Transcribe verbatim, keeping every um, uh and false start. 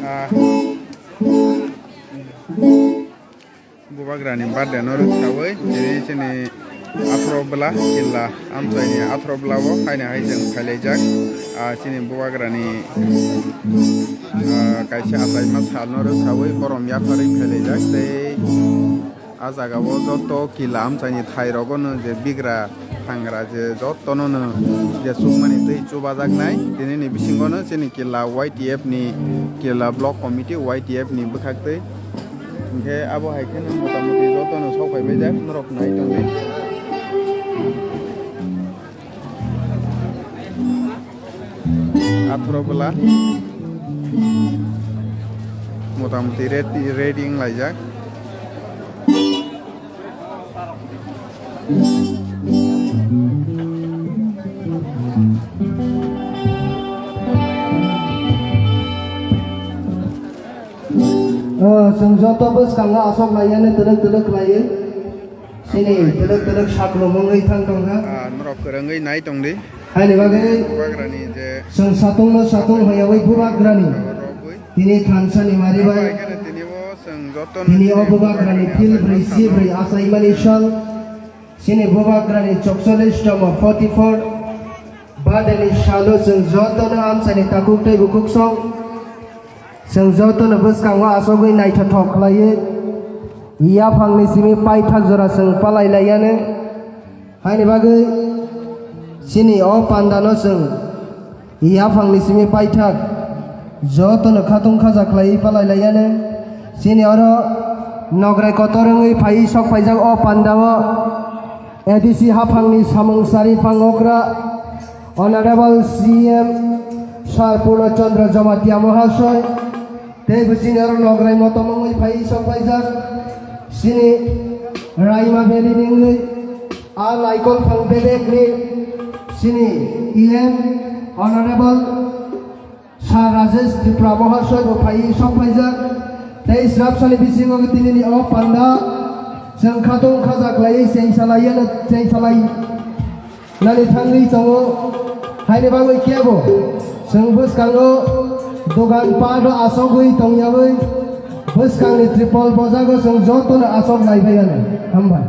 Ah, Bubagrani birthday no rwksawi tini chini atharo bwla killa amchaini atharo bwla o haino hai chwng phailaijak. Ah, chini Bubagrani, ah, kaisa achaima sal no rwksawi borom yapharwi phailaijak tei ah jaga o joto killa amchaini thai rogo no je bigra thangra je jotono no je chukmani twi chubajaknai. Tini ni bisingo no chini killa Y T F ni killa block committee Y T F ni bwkhak twi. Hinkhe abo hai kheno motamuti jotono sok phaibaijak, norok nai tongdi. Atharo bwla motamuti ready, ready wnglaijak. O, chwng joto bwskango asok laiyani twlwk twlwk khlaiwi. Chini twlwk twlwk saklumungwi thang tongkha. Ah, norok kwrwngwi nai tongdi. Haini bagwi Bubagrani je chwng satungno satung hoyawi Bubagrani rogwi. Tini thansani maribai. Abo hai kheno tini o chwng jotono tini o chini Bubagrani Bubagrani phil achaima brwi si sano brwi achaimani sal. Chini Bubagrani chokchollish tomo forty four. Birthday ni salo chwng jotono amchaini takhuk tei bukhuk song. Chwng jotono bwskango achugwi naithothok khlaiwi yaphangni simi paithak jora chwng palai laiyano. Haini bagwi chini o pandano chwng yaphangni simi paithak jotono khatung khaja khlaiwi palai laiyano. Chini oro nograi kotor wngwi phaiwi sok phaijak o pandao. A D C haphangni samung sari phangogra Honorable C M Sir Purno Chandra Jamatia Mohasoi, tei bo chini oro nograi motom wngwi phai sok paijak. Chini Raima Valley ni wngwi a naikol phang bedek ni chini E M Honorable Sir Rajesh Tripura Mohasoi bo phai sok phaijak. Tei srapsani bisingo tinini o panda chwng khatung khaja khlaiwi chengsalai yano, chengsalai nani thangwi tongo. Haini bagwi kebo chwng bwskango dogan pato asogwi tongyawi bwskangni tripol bojago chwng jotono asok naibai yano. Hambai.